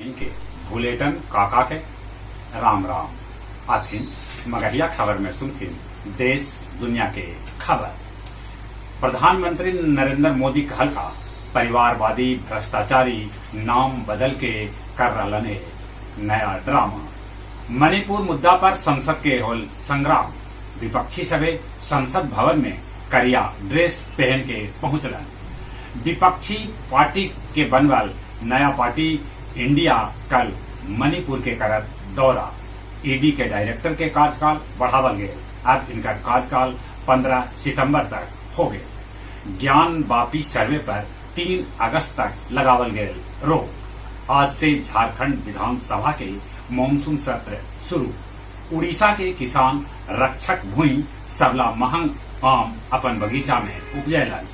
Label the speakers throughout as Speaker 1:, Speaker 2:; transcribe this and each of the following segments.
Speaker 1: इनके भुलेटन काका के राम राम। अथिन मगहिया खबर में सुनथिन देश दुनिया के खबर। प्रधानमंत्री नरेंद्र मोदी कहल का परिवारवादी भ्रष्टाचारी नाम बदल के कर रहलन हे नया ड्रामा। मणिपुर मुद्दा पर संसद के होल संग्राम। विपक्षी सभे संसद भवन में करिया ड्रेस पहन के पहुंचलन। विपक्षी पार्टी के बनवल नया पार्टी इंडिया कल मणिपुर के करत दौरा। ईडी के डायरेक्टर के कार्यकाल बढ़ावल गए, अब इनका कार्यकाल 15 सितंबर तक हो गए। ज्ञान वापी सर्वे पर 3 अगस्त तक लगावल गए रोक। आज से झारखंड विधानसभा के मानसून सत्र शुरू। उड़ीसा के किसान रक्षक भूई सबला महंग आम अपन बगीचा में उपजैलन।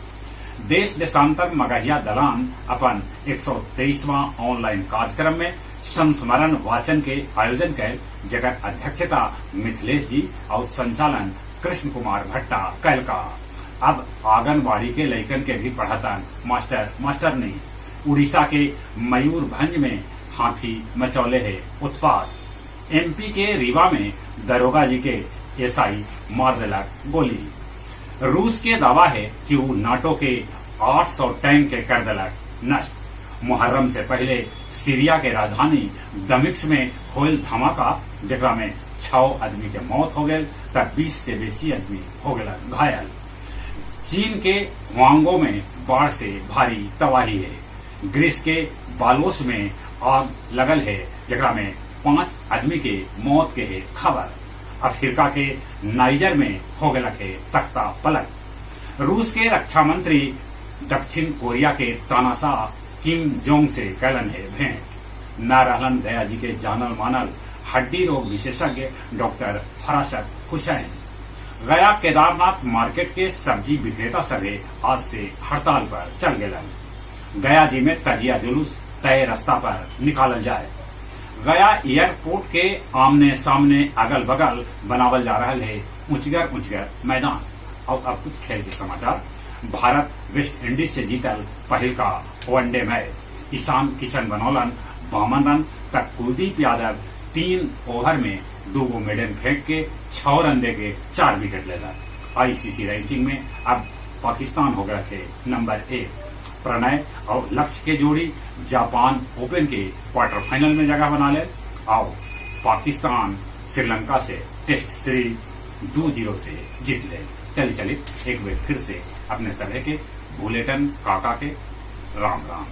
Speaker 1: देश देशांतर मगहिया दलान अपन 123वां ऑनलाइन कार्यक्रम में संस्मरण वाचन के आयोजन कैल, जकर अध्यक्षता मिथिलेश जी और संचालन कृष्ण कुमार भट्टा कैल का। अब आंगनबाड़ी के लइकन के भी पढ़तन मास्टर मास्टरनी। उड़ीसा के मयूरभंज में हाथी मचौले है उत्पात। एमपी के रीवा में दरोगा जी के एसआई मार देलक गोली। रूस के दावा है कि वो नाटो के 800 टैंक के कर देलक नष्ट। मुहर्रम से पहले सीरिया के राजधानी दमिश्क में होल धमाका, जेकरा में 6 आदमी के मौत हो गए तब 20 से बेसी आदमी हो गए घायल। चीन के हुआंगो में बाढ़ से भारी तबाही है। ग्रीस के बालोस में आग लगल है, जेकरा में 5 आदमी के मौत के है खबर। अफ्रीका के नाइजर में हो गया है तख्ता पलट। रूस के रक्षा मंत्री दक्षिण कोरिया के तानाशाह किम जोंग से कैलन है भेंट। न रहलन गया जी के जानल मानल हड्डी रोग विशेषज्ञ डॉक्टर फरासत हुसैन। गया केदारनाथ मार्केट के सब्जी विक्रेता सभे आज से हड़ताल पर चल गए। गया जी में तजिया जुलूस तय रास्ता पर निकालल जाए। गया एयरपोर्ट के आमने सामने अगल बगल बनावल जा रहा है ऊंचगर ऊंचगर मैदान। और अब कुछ खेल के समाचार। भारत वेस्ट इंडीज से जीतल पहिल का one day match. Ishan Kishan बनौलन 52 run तक कुलदीप यादव 3 ओवर में 2 गो मेडन फेंक के 6 रन दे के 4 विकेट लेला। आईसीसी रैंकिंग में अब पाकिस्तान हो गया थे नंबर 1। प्रणय और लक्ष्य के जोड़ी जापान ओपन के क्वार्टर फाइनल में जगह बना ले। आओ पाकिस्तान श्रीलंका से टेस्ट सीरीज 2-0 से जीत ले। चली चली एक बार फिर से अपने सभे के बुलेटिन काका के राम राम।